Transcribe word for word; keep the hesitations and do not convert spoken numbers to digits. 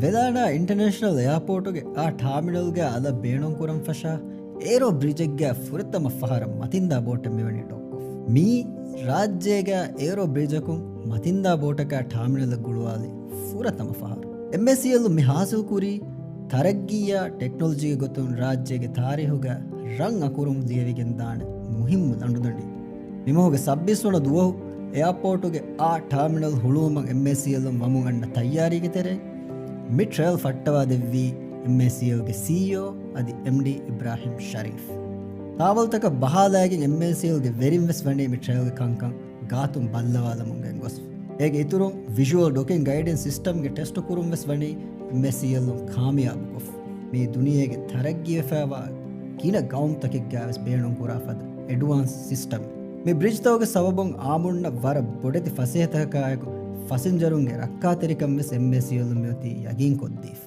ވެލާނާ އިންޓަރނޭޝަނަލް އެއާޕޯޓުގެ އާ ޓާމިނަލްގައި އަލަށް ބޭނުންކުރަން ފަށާ އޭރޯ ބްރިޖެއްގައި ފުރަތަމަ ފަހަރަށް މަތިންދާ ބޯޓެއް މިވަނީ ޑޮކްކޮށް. މީ ރާއްޖޭގަ އޭރޯ ބްރިޖަކުން މަތިންދާ ބޯޓަކާ ޓާމިނަލަށް ގުޅުވާލި ފުރަތަމަ ފަހަރު. އެމްއޭސީއެލުން މި ހާސިލްކުރީ ތަރައްގީއާ ޓެކްނޮލޮޖީގެ ގޮތުން ރާއްޖޭގެ ތާރީހުގަ ރަން އަކުރުން ލިޔެވިގެން ދާނެ މުހިއްމު ލަނޑުދަނޑި. މިމަހުގެ ސައްބީސް ވަނަ ދުވަހު އެއާޕޯޓުގެ އާ ޓާމިނަލް ހުޅުވުމަށް އެމްއޭސީއެލުން ވަމުން އަންނަ ތައްޔާރީގެ ތެރެއިން، މި ޓްރަޔަލް ފައްޓަވާ ދެއްވީ އެމްއޭސީއެލްގެ ސީއީއޯ އަދި އެމްޑީ އިބްރާހިމް ޝަރީފް. ތާވަލްތަކަށް ބަހާލައިގެން އެމްއޭސީއެލްގެ ވެރިން ވެސް ވަނީ މި ޓްރަޔަލްގެ ކަންކަން ގާތުން ބައްލަވާލަމުން ގެންގޮސް. އޭގެ އިތުރުން ވިޝުއަލް ޑޮކިން ގައިޑެން ސިސްޓަމްގެ ޓެސްޓު ކުރުން ވެސް ވަނީ އެމްއޭސީއެލުން ކާމިޔާބުކޮށް. މީ ދުނިޔޭގެ ތަރައްގީވެފައިވާ ގިނަ ގައުމުތަކެއްގައި ވެސް ބޭނުންކުރާ ފަދަ އެޑްވާންސް ސިސްޓަމެއް. މި ބްރިޖްތަކުގެ ސަބަބުން އާމުންނަށް ވަރަށް ބޮޑެތި ފަސޭހަތަކާއެކު ފަސިންޖަރުންގެ ރައްކާތެރިކަން ވެސް އެމްއޭސީއެލުން މިއޮތީ ޔަގީންކޮށްދީފަ.